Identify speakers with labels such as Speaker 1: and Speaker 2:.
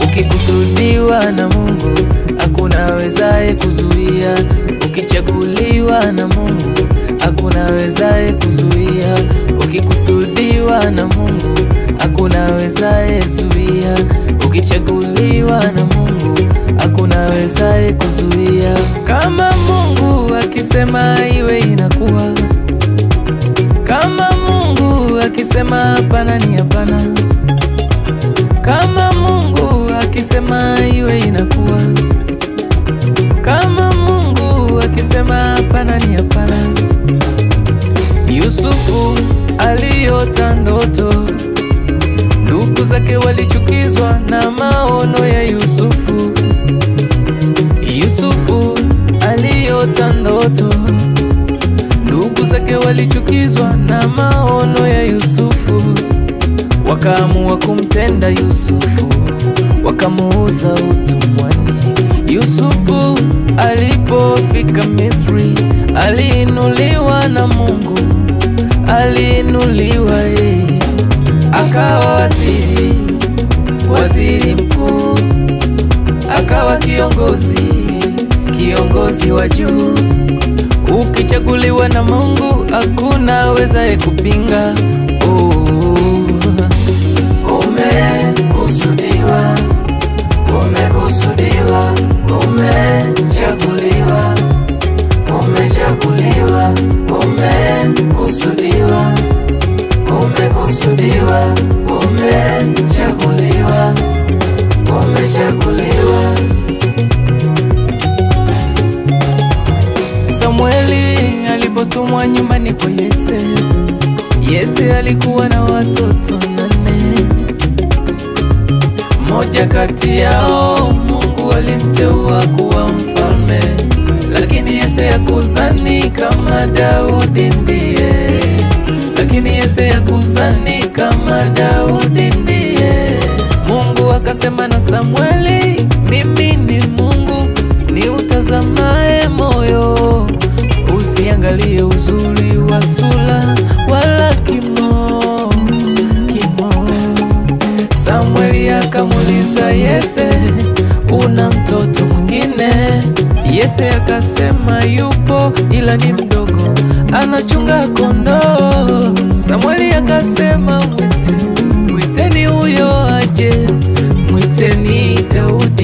Speaker 1: Ukikusudiwa na Mungu hakuna awezaye kuzuia. Ukichaguliwa na Mungu hakuna awezaye kuzuia. Ukikusudiwa na Mungu hakuna awezaye zuia. Ukichaguliwa na Mungu hakuna awezaye kuzuia. Kama Mungu akisema iwe inakuwa. Kama Mungu akisema hapana ni hapana. Kama Mungu akisema iwe inakuwa. Kama Mungu akisema hapana ni hapana. Yusufu aliota ndoto, ndugu zake walichukizwa na maono ya Yusufu. Yusufu aliota ndoto, ndugu zake walichukizwa na maono ya Yusufu. Wakaamua kumtenda Yusufu, wakamuuza utumwani. Yusufu alipofika Misri, aliinuliwa na Mungu, aliinuliwa yeye. Akawa waziri, waziri mkuu, akawa kiongozi, kiongozi wa juu. Ukichaguliwa na Mungu hakuna awezaye kupinga. Oh. Umekusudiwa, umekusudiwa, umechaguliwa, umechaguliwa, umekusudiwa, umekusudiwa, umechaguliwa, umechaguliwa. Samueli alipotumwa nyumbani kwa Yese, Yese alikuwa na watoto 8. Mmoja kati yao Mungu alimteua kuwa mfalme, lakini Yese hakuzani kama Daudi ndiye. Lakini Yese hakuzani kama Daudi ndiye. Mungu akasema na Samueli, mimi ni Mungu niutazamaye moyo, usiangalie uzuri wa sura wala kimo kimo. Samueli akamuuliza Yese, una mtoto mwingine? Yese akasema yupo, ila ni mdogo, anachunga kondoo. Samueli akasema mwite.